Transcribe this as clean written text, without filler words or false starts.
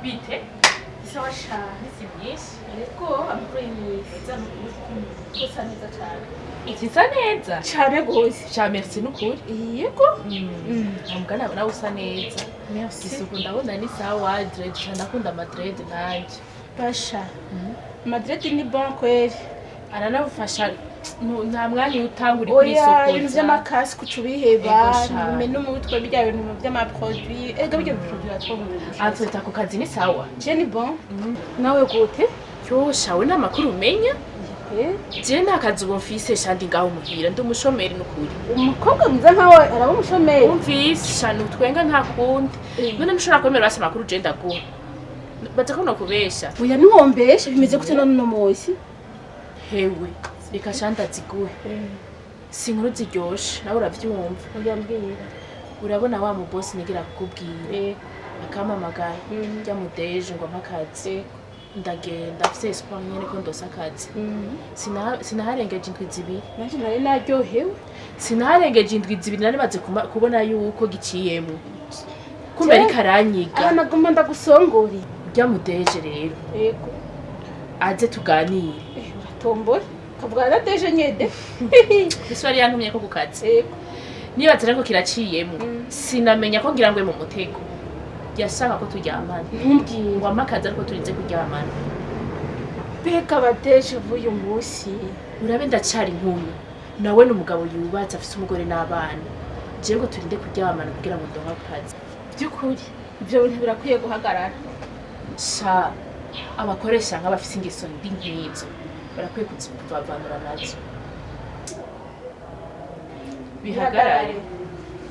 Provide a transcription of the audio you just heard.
Bite? Sawa cyane. Iminsi myinshi. Ariko amakuru y'iminsi? Usa neza cyane. Ikisa neza. Cyane rwose. Sha, merci nukuri. Yego. Mugana nawe usa neza. Merci. Isuku ndabona ni sawa, dread sha, ndakunda ama dread nanje. Basha, ama dread ni bon kweri. Aranagufasha, nta mwanya utanga uri Oya, ibintu kurisokoza. Vy'amakasi kuca ubiheba. Ego sha. Ntibimena umutwe, birya bintu vy'amaproduit, ega birya biproduit biratwonona. Atwita ku kazi ni sawa. Je ni bon, nawe gute? Yosha, we n'amakuru umenya? Eh? Je nta kazi ubu mfise sha, ndi ngaho muhira, ndi umushomeri nukuri. Umukobwa mwiza nkawe araba umushomeri? Umvise sha, nutwenga, nta kundi. None ntushobora kwemera basi amakuru je ndaguha? Baza ko nokubesha. Oya, ntiwombeshe, bimeze gute none uno munsi? Hewe, reka sha ndaziguhe, si inkuru ziryoshe, nawe uravyumva. Oya, mbwira. Urabona wa mu boss nigira kukubwira akampamagara, rya mu DG, ngo ampe akazi. Ndagenda mfise espoir nyene ko ndose akazi. Sinaharengeje indwi 2. Nanje nari naryohewe. Sinaharengeje indwi 2, nari maze kubona yuko giciyemwo, kumbe ariko aranyiga. Aha nagomba ndagusongore. Rya mu DG rero aze tuganire. Eh, uratombora ukavugana na DG nyede? Ese yari yantumye ko ku kazi. Nibaza rero ko kiraciyemwo. Sinamenya ko ngira ngwe mu mutego, yashaka ko turyamana. Ntumbwire. Ngo ampe akazi ariko turinze kuryamana. Mbega aba DG b'uyu munsi! Urabe, ndacari inkumi, nawe ni umugabo yubatse afise umugore n'abana, jewe ngo turinde kuryamana kugira ngo ndonke akazi. By'ukuri ibyo bintu birakwiye guhagarara. Sha, abakoresha nk'abafise ingeso mbi nk'izo barakwiye kuzivavanura nazo, bihagarare.